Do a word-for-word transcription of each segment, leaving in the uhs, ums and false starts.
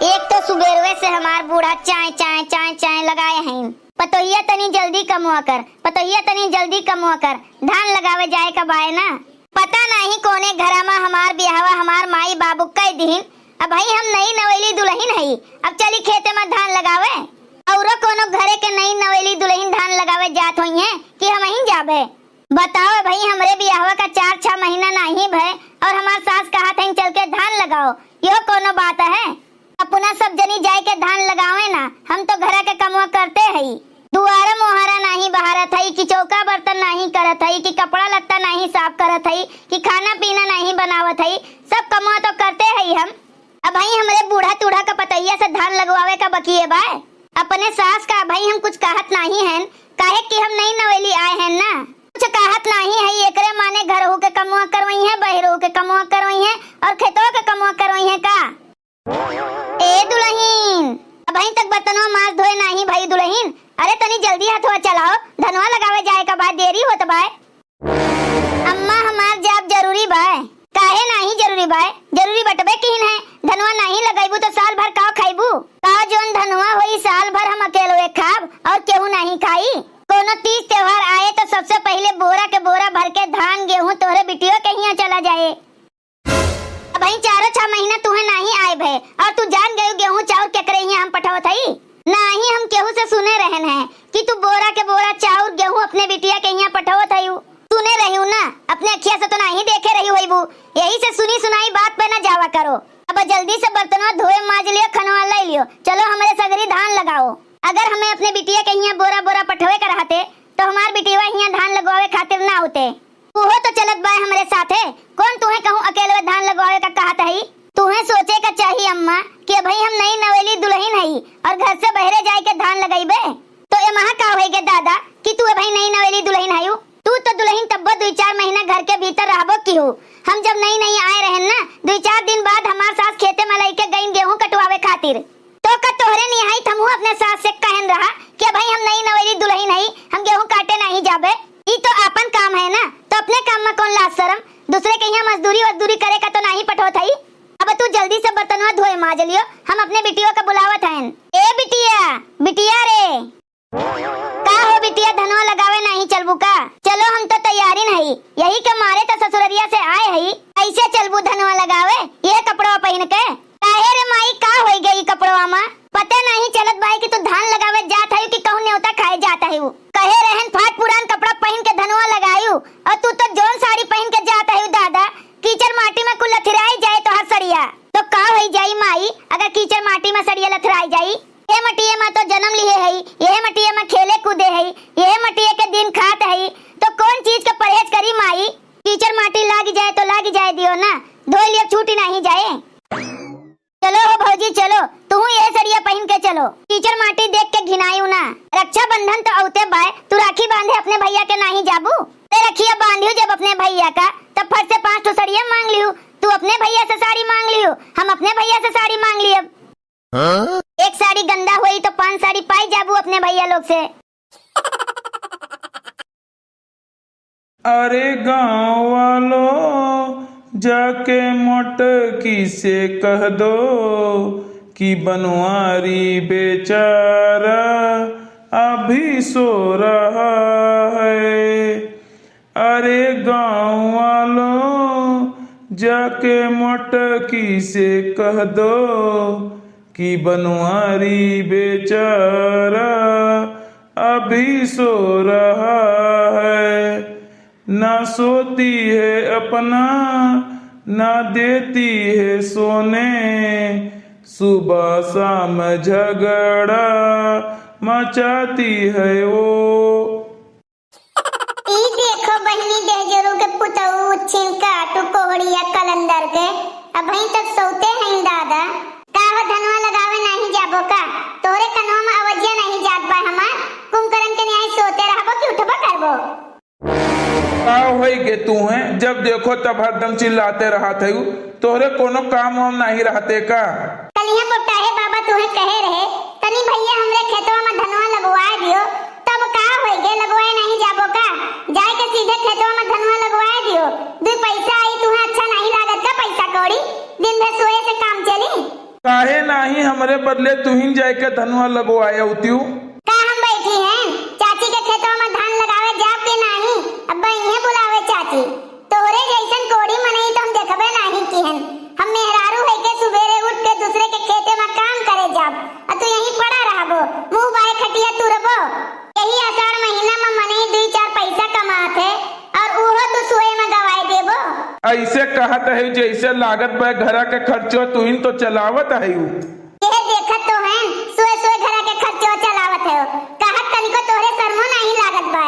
एक तो सुबेरवे से हमार बूढ़ा चाय, चाय, चाय, चाय लगाए हैं। पतोहिया तनी जल्दी कमवा कर, पतोहिया तनी जल्दी कमवा कर, धान लगावे जाए का बाय ना। पता नाही कोने घरा मा हमार बियाहवा हमार माई बाबू कई दिहिन। अबहीं हम नई नवेली दुलहिन हई, अब चली खेते मा धान लगावे। औरो कोनो घरे के नई नवेली दुलहिन धान लगावे जात होइहें कि हमहीं जाबे? बताओ भाई, हमरे बियाहवा का चार छह महीना नाही भय और हमार सास कहत हईन चल के धान लगाओ, यो कोनो बात है? अपना सब जनी जाए के धान लगावे ना, हम तो घरा के कमवा करते हई। दुआरा मोहारा नाही बहारत हई कि चौका बर्तन नाही करत हई कि कपड़ा लत्ता नाही साफ करत हई कि खाना पीना नाही बनावत हई, सब कमवा तो करते हई हम। अबहीं हमरे बूढ़ा तूढ़ा का पतोहिया से धान लगवावे का बकिए बाय। अपने सास का अबहीं हम कुछ कहत नाही हन, काहे कि हम नई नवेली आए हन ना। कुछ कहत नाही हई, एकरे माने घरहू के कमवा करवइहें, बहरहू के कमवा करवइहें और खेतवा के कमवा करवइहें का? ए दुलहिन, अबहीं तक बर्तनवा माज धोए नाही भई दुलहिन। अरे तनी जल्दी हथवा चलाओ, धनवा लगावे जाए का बाय, देरी होत बाय। अम्मा, हमार जाब जरूरी बाय। काहे नाही जरूरी बाय? जरूरी बटबे किहिन है। धनवा नाही लगइबू तो साल भर काव खइबू? काव जौन धनवा होई साल भर हम अकेलवे खाब और केहू नाही खाई? कोनो तीज त्योहार आए तो सबसे पहिले बोरा के बोरा भर के धान गेहूं तोहरे बिटियो के हियां चला जाए। अबहीं चारो छह महीना तुहे नाही आए भय और तू जान गयू गेहूं चाउर केकरे हियां हम पठावत हई। नाही हम केहू से सुने रहन है कि तू बोरा के बोरा चाउर गेहूं अपने बिटिया के हियां पठावत हयू। सुने रह्यू ना, अपने अखिया से तो नाही देखे रह्यू होइबू, यही से सुनी सुनाई बात पे ना जावा करो। अब जल्दी से बर्तनवा धोए माज लियो, खनवा ले लियो, चलो हमरे सगरी धान लगाओ। अगर हमें अपने बिटिया के हियां बोरा बोरा पठवे का रहते तो हमार बिटिया हियां धान लगवावे खातिर ना होते। उहो तो चलत बाय हमरे साथे। कौन तुहे कहूँ अकेलवे धान लगवावे का कहत हई? तुहे सोचे का चाही अम्मा कि अबहीं हम नई नवेली दुलहिन हई और घर से बहरे जाए के धान लगइबे। तो एमहा का होई गे दादा कि तू अबहीं नई नवेली दुलहिन हयू? तू तो दुलहिन तब्बो दुई चार महीना घर के भीतर रहबो किहू। हम जब नई नई आए रहन ना, दुई चार दिन बाद हमार सास खेते मा लइके गईन गेहूं कटवावे खातिर। तो का तोहरे निहाई हमहू अपने सास से कहन रहा कि अबहीं हम नई नवेली दुलहिन हई, हम गेहूं काटे नाही जाबे? ई तो आपन काम है ना, तो अपने काम मा कौन लाज शरम? दूसरे के हियां मजदूरी वजदूरी करे का तो नाही पठोत हई। अब तू जल्दी से बर्तनवा धोए माज लियो, हम अपने बिटियो का बुलावत हन। ए बिटिया, बिटिया रे। का हो बिटिया, धनवा लगावे नाही चलबू का? चलो हम तो तैयारिन हई, यही के मारे तो ससुररिया से आए हई। कैसे चलबू धनवा लगावे ये कपड़वा पहिन के? काहे रे माई, का होई गई कपड़वा मा? पते नाही चलत बाई कि तू धान लगावे जात हई कि कहूँ नेवता खाए जात हई। कहे रहन फाट पुरान कपड़ा पहिन के धनवा लगायू और तू तो जौन साड़ी पहिन के जात हई दादा, कीचड़ माटी मा कुल लथराई जाए तोहार सड़िया। तो का होई जाई माई, अगर कीचड़ माटी मा सड़िया लथराई जाई? ए मटिये मा तो जन्म लिहे हई, यह मटिये मा खेले कूदे हई, यह मटिये के दिन खात हई, तो कौन चीज के परहेज करी माई? कीचड़ माटी लाग जाए तो लाग जाए दियो ना, धोई लियो छूटी नाही जाए। चलो हो भौजी, चलो, तुहू यह सड़िया पहिन के चलो, कीचड़ माटी देख के घिनायू ना। रक्षाबंधन तो औते बाय, तू राखी बांधे अपने भैया के नाही जाबू? ते रखिया बांधियो जब अपने भैया का, तब फट से पांच ठो सड़िया मांग लियो। तू अपने भैया से साड़ी मांग लियो, हम अपने भैया से साड़ी मांग लियब। हाँ? एक साड़ी गंदा होई तो पांच साड़ी पाई जाबू अपने भैया लोग से। अरे गाँव वालों, जाके मोटकी से कह दो कि बनवारी बेचारा अभी सो रहा है। अरे गाँव वालों, जाके मोटकी से कह दो कि बनवारी बेचारा अभी सो रहा है। ना सोती है अपना, ना देती है सोने, सुबह शाम झगड़ा मचाती है वो। ई देखो बहिनी, देहजरू के पुतऊ, उच्छिन काटू, कोहड़िया कलंदर के, अबहीं तक सोते हैं दादा। का हो धनवा लगावे नाही जाबो का? तोरे कनवा में अवजिया नाही जात बा हमार? कुंभकर्ण के न्याय सोते रहबो कि उठबो करबो? का होई गे तू हैं? जब देखो तब हरदम चिल्लाते रहत हऊ। तोहरे कोनो काम वाम नाही रहते का? कलिया पोपटाहे बाबा तोहे कहे रहे, "तनी भैया हमरे खेतवा में धनवा लगवाए दियो।" तब का होई गे, लगवाए नाही जाबो का? जाए के सीधे खेतवा में धनवा लगवाए दियो, दुई पैसा आई। तुहे अच्छा नाही लागत का पैसा कौड़ी? दिन भर सोए से काम चली? काहे नाहीं हमरे बदले तुहिन जाइके धनवा लगवाए अउतिउ? का हम बैठी हैं? चाची के खेतवा में धान लगावे जाब कि नाहीं? अब इहे बुलावे चाची। तोहरे जइसन कोढ़ी मनई तो हम देखबे नाहीं किहन। हम मेहरारू है के सुबेरे उठ के दूसरे के खेते में काम करे जाब, आ तू यहीं पड़ा रहबो, मुँह बाए खटिया तुरबो। यही आषाढ़ महीना में मनई दुई चार पैसा कमात है, और उहो तू सोए में गवाए देबो। अइसे कहत है जइसे लागत बा घरा के खर्चो तुहिन तो चलावत है। यह देखत तो हैं, सोए सोए घरा के खर्चो चलावत है। कहत तनिको तोहरे शर्मो नाहीं लागत बा।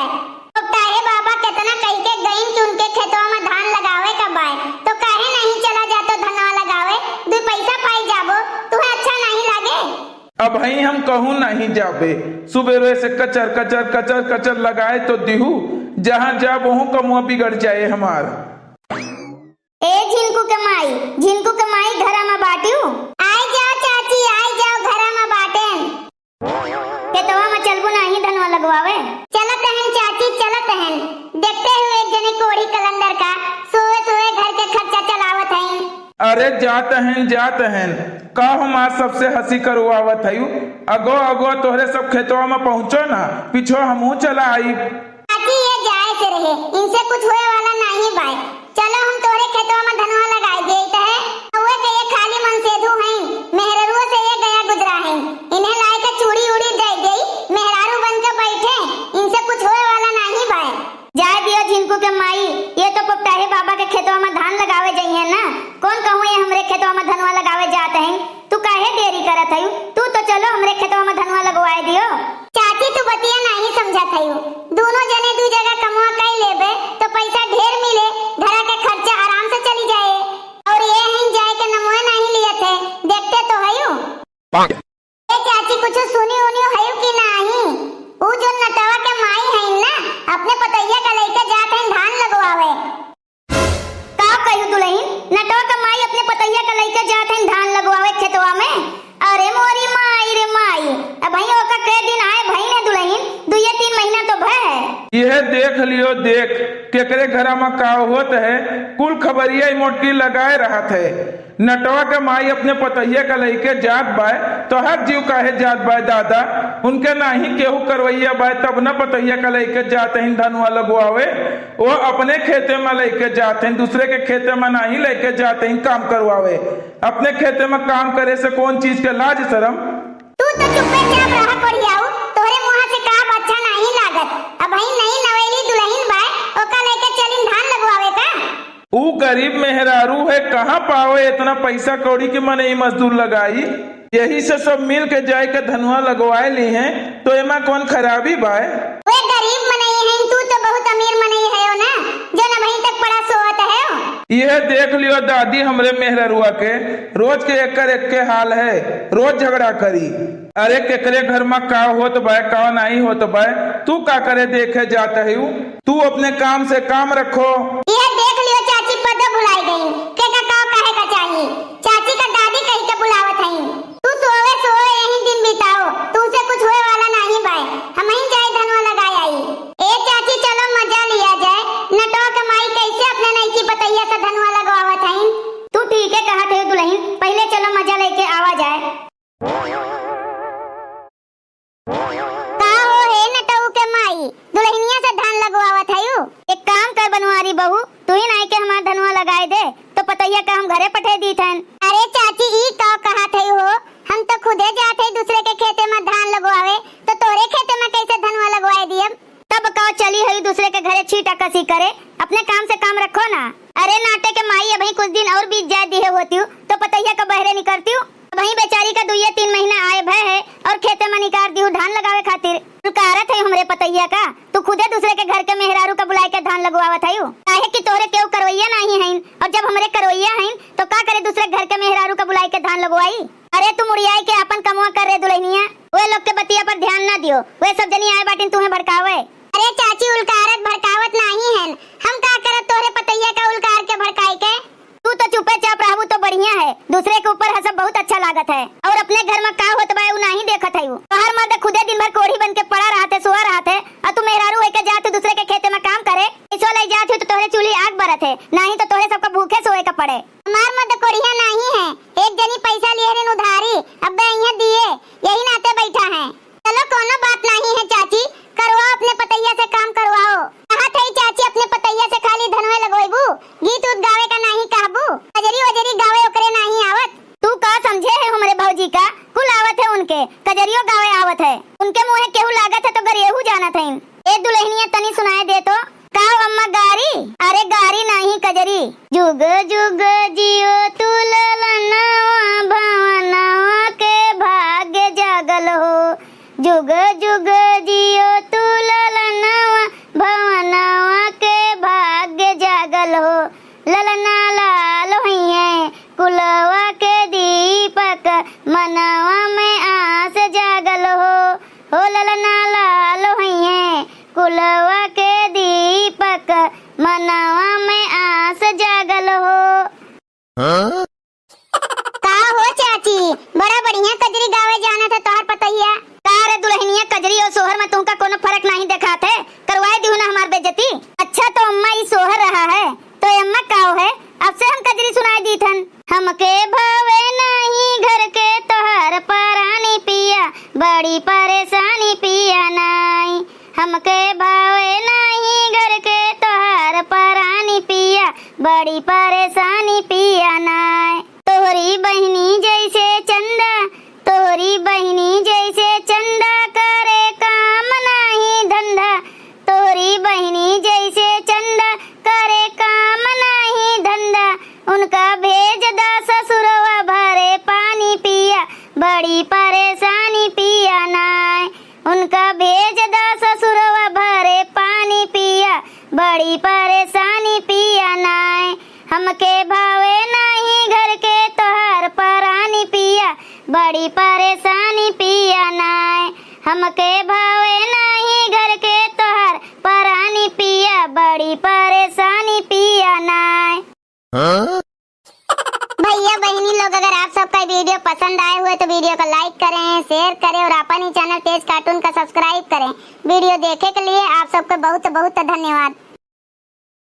पोपटाहे बाबा केतना कहि के गइन कि उनके खेतवा में धान लगावे का बाय, तो काहे नाहीं चला जातो धनवा लगावे, दुई पैसा पाई जाबो, तुहे अच्छा नाहीं लागे? अबहीं हम कहूँ नाहीं जाबे, सुबेरे से कचर, कचर, कचर, कचर लगाए तो दिहू, जहाँ जाब वहूँ कमुआ बिगड़ जाए हमार। ए झिनकू के माई, झिनकू के माई घरा में बाटिउ? आइ जाओ चाची, आइ जाओ, घरा में बाटेन। खेतवा में चलबू नाहीं धनवा लगवावे? चलत हन चाची, चलत हन। देखते हुए एक जने कोढ़ी कलंदर का सोए सोए घर के खर्चा चलावत हईं। अरे जात हन, जात हन। का हमार सबसे हँसी करवावत हयू? अगो, अगो, तोहरे सब खेतवा में पहुँचो ना, पिछो हमहूँ चला आइब। चाची, ये जाए से रहे, इनसे कुछ होए वाला नाहीं बाय। चलो हम तोहरे खेतवा में धनवा लगाए देइत है। उहे के ये खाली मन सेधू हईं, मेहररुओ से ये गया गुजरा हईं। इन्हें लाए के चूड़ी उड़ी दे देई, मेहरारू बन के बैठे, इनसे कुछ होए वाला नाहीं बाय। जाए दियो झिनकू के माई, ये तो पोपटाहे बाबा के खेतवा में धान लगावे जइहें ना। कौन कहूँ ये हमरे खेतवा में धनवा लगावे जात हईं? तू काहे देरी करत हयू? तू तो चलो हमरे खेतवा में धनवा लगवाए दियो। चाची, तू बतिया नाहीं समझत हयू। दूनो जने दू जगह कमवा कइ लेबे तो पैसा ढेर मिले, घरा के खर्चा आराम से चली जाए। और ये हईं जाए के नमवे नाहीं लियत है, देखते तो हयू। ए चाची, कुछ सुनी उनी हयू कि नाहीं? ऊ जो नटवा के माई हईं ना, अपने पतैया का लइके जात हईं धान लगवावे। का कहू दुलहिन, नटवा का माई अपने पतैया का लइके जात हईं धान लगवावे खेतवा में। अरे मोरी माई रे माई, अबहीं ओका कै दिन आए भइन है दुलहिन, दुइये तीन महीना तो भय है। यह देख लियो देख, केकरे घरा में का होत है, कुल खबरिया ई मोटकी लगाए रहत है। नटवा के माई अपने पतैया का लइके जात बाय, तोहार जीव काहे जात बाय दादा? उनके नाहीं केहू करवैया बाय, तब न पतैया का लइके जात हईं धनवा लगवावे। वो अपने खेते में लइके जात हईं, दूसरे के खेते में नाहीं लइके जात हईं काम करवावे। अपने खेते में काम करे से कौन चीज के लाज शरम? तू तो चुप्पे चाप रहा कोढ़ियाऊ, तोहरे मुँह से का अच्छा नाहीं लागत। अबहीं नई नवेली दुलहिन बाय, ओका लइके चलिन धान लगवावे का? ऊ गरीब मेहरारू है, कहाँ पावे एतना पैसा कौड़ी कि मनई मजदूर लगाई? यही से सब मिल के जाए के धनवा लगवाए लिहें, तो एमा कौन खराबी बाय? वे गरीब मनई हैं, तू तो बहुत अमीर मनई है ना, जो अबहीं तक पड़ा सोवत है। यह देख लियो दादी, हमरे मेहररुआ के रोज के एकर एक्के हाल है, रोज झगड़ा करी। अरे केकरे घर में का होत बाय, का नाहीं होत बाय, तू का करे देखे जात हयू? तू अपने काम से काम रखो। यह देख लियो चाची, पदो भुलाई गई, के का, का कहे का चाही। चाची का दादी कहि के बुलावत हईं। तू सोवे सोवे यही दिन बिताओ, तुमसे कुछ होए वाला नाहीं बाय। हमहीं जाए धनवा लगाए आई। ए चाची, चलो मजा लिया जाए। नटवा के माई कैसे अपने नईकी पतैया से धनवा लगवावत हईं। तू ठीके कहत है दुलहिन, पहिले चलो मजा लेके आवा जाए। का हो हे नटऊ के माई, दुलहिनिया से धान लगवावत हयू? एक काम कर बनवारी बहू, तू ही नाई के हमार धनवा लगाए दे, तो पतैया का हम घरे पठे दीत हन। अरे चाची, ई का कहत हयू हो? हम तो खुदे जात हई दूसरे के खेते में धान लगवावे, तो तोरे खेते में कैसे धनवा लगवाए दियब? तब का चली हई दूसरे के घरे छीटा कसी करे, अपने काम से काम रखो ना। अरे नाटे के माई, अबहीं कुछ दिन और बीत जाए दिहे होतिउ, तो पतैया का बहरे निकरतिउ। अबहीं बेचारी का दुइये तीन महीना आए भय है और खेते में निकार दिहू धान लगावे खातिर। उलकारत है हमरे पतैया का, तू खुदे दूसरे के घर के मेहरारू का बुलाए के धान लगवावत हयू। काहे कि तोहरे केहू करवैया नाहीं हईन, और जब हमरे करवैया हईन, तो का करे दूसरे घर के मेहरारू का बुलाए के धान लगवाई? अरे तू मुड़ियाई के आपन कमवा कर रे दुलहिनिया, वे लोग के बतिया पर ध्यान ना दियो, वे सब जनी आए बाटिन तुहें भड़कावे। अरे चाची, उलकारत भड़कावत नाहीं हन, हम का करब तोहरे पतैया का उलकार के भड़काए के? तू तो चुपे चाप रहबू तो बढ़िया है, दूसरे के ऊपर हंसब बहुत अच्छा लागत है। और अपने घर में का होत बा उ नाहीं देखत है। तोहार मर्द खुदे दिन भर कोढ़ी बन के पड़ा रहत है, सोआ रहत है, और तू मेहरारू होके जात हो दूसरे के खेते में काम करे, पैसवा ले जात हो तो तोहरे चूल्ही आग बरत है, नाहीं तो तोहरे सबका भूखे सोए का पड़े। हमार मर्द कोढ़िया नाहीं है, एक जनी पैसा लिए रहन उधार अब्बे अइहें दिए, यही नाते बैठा हैं। चलो, कोनो बात नाहीं है चाची, करवाओ अपने पतैया से काम करवाओ। कहा थई चाची, अपने पतैया से खाली धनवे लगवैबू, गीत उत गावे का नाहीं कहबू, कजरी वजरी गावे ओकरे नाहीं आवत। तू का समझे है हमरे भौजी का, कुल आवत है उनके, कजरियो गावे आवत है। उनके मुँहे केहू लागत है तो गरेहू जानत है। ए दुलहिनिया, तनी सुनाए दे तो। का अम्मा गारी? अरे गारी नाहीं, कजरी। जुग जुग जियो तू ललनवा, भवनवा के भाग्य जागल हो। जुग जुग जियो तू ललनवा, भवनवा के भाग्य जागल हो। ललना लाल होइहें कुलवा के दीपक, मनवा में आस जागल हो। हो ललना लाल होइहें कुलवा के दीपक, मनवा में आस जागल हो। हाँ? का हो चाची, बड़ा बढ़िया कजरी गावे जानत है तोहार पतैया। का रे दुलहिनिया, कजरी और सोहर में तुमका कोनो फरक नाहीं देखात है? करवाए दिहू ना हमार बेइज्जती। अच्छा तो अम्मा ई सोहर रहा है, तो अम्मा काव है, अब से हम कजरी सुनाए दीत हन। हमके भावे नाहीं घर के तोहार परानी पिया, बड़ी परेशानी पिया नाई। हमके भावे नाहीं घर के तोहार परानी पिया, बड़ी परेशानी पिया नाई। तोहरी बहिनी जैसे चंदा, तोहरी बहिनी जैसे चंदा, करे काम नाहीं धंधा। तोहरी बहिनी जैसे चंदा, करे काम नाहीं धंधा। उनका भेज दा ससुरवा भरे पानी पिया, बड़ी परेशानी पिया नाय। उनका भेज दा ससुरवा भरे पानी पिया, बड़ी परेशानी पिया नाय। हमके भावे नाहीं घर के तोहार परानी पिया, बड़ी परेशानी पिया नाय। हमके भावे नाहीं घर के तोहार परानी पिया, बड़ी परेशानी पिया नाय। हाँ? भैया बहिनी लोग, अगर आप सबका वीडियो पसंद आए हुए तो वीडियो को like करें, share करें और अपन ही चैनल तेज कार्टून का subscribe करें। वीडियो देखे के लिए आप सबको बहुत बहुत धन्यवाद।